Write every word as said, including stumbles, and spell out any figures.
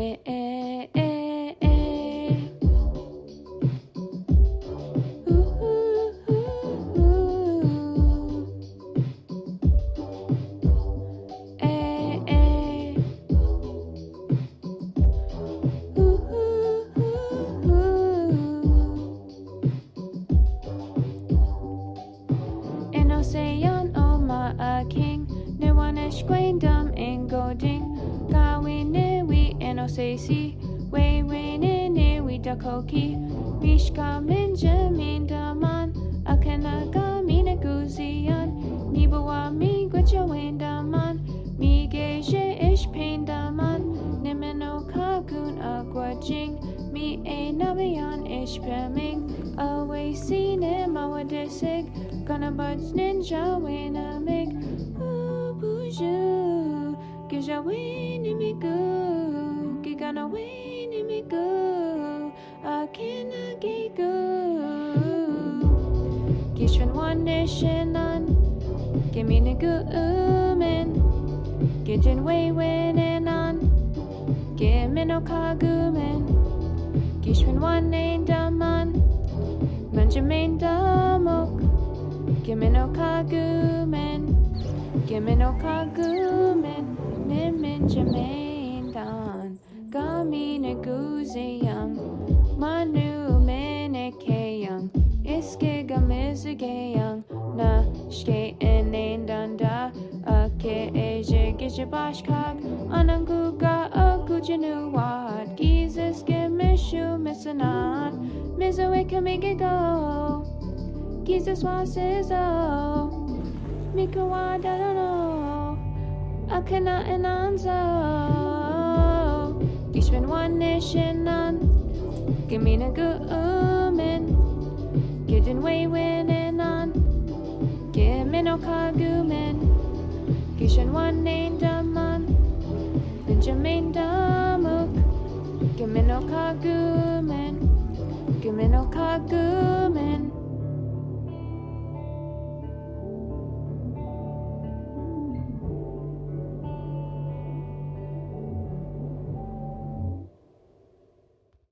E, e, e, e. Ooh, ooh, ooh, ooh. E, e. Ooh, ooh, ooh, ooh. Enoseyan o ma a king, ne wa ne shkwendam en goding. Gawi ne wi enose si, wewene ne wi dakoki. Mi shka menje mendaman, a kena gami ne guziyan. Ni bawa mi gweja wendaman, mi geje ish pendaman. Nemeno kagun a gwajing, mi e nabeyan ish peming. Awe si ne mawadesig, gana baj ninja wenamig. Ubuju, geja wenemigu, gigana wenemigu, a kena gigu. Gishwen wan nishenan, giminigu umen, gijin wewenenan, gimino kagumen. Gishwen wan nindaman, menje mendamuk, gimino kagumen, gimino kagumen, ne menje mendan. Gami ne guziyang, manu menekeyang, iske gamizigeyang, na shke enendanda, ake eje gije bashkak, ananguga aku jinuwat, Jesus ke mishu misanat, mizo e kamigigo. Jesus wa sizo, mika wa dalano, a kena enanzo. Gishwen wan nishenan, giminigu umen, gijin wewenenan, gimino kagumen. Gishwen wan nindaman, menje mendamuk, gimino kagumen, gimino kagu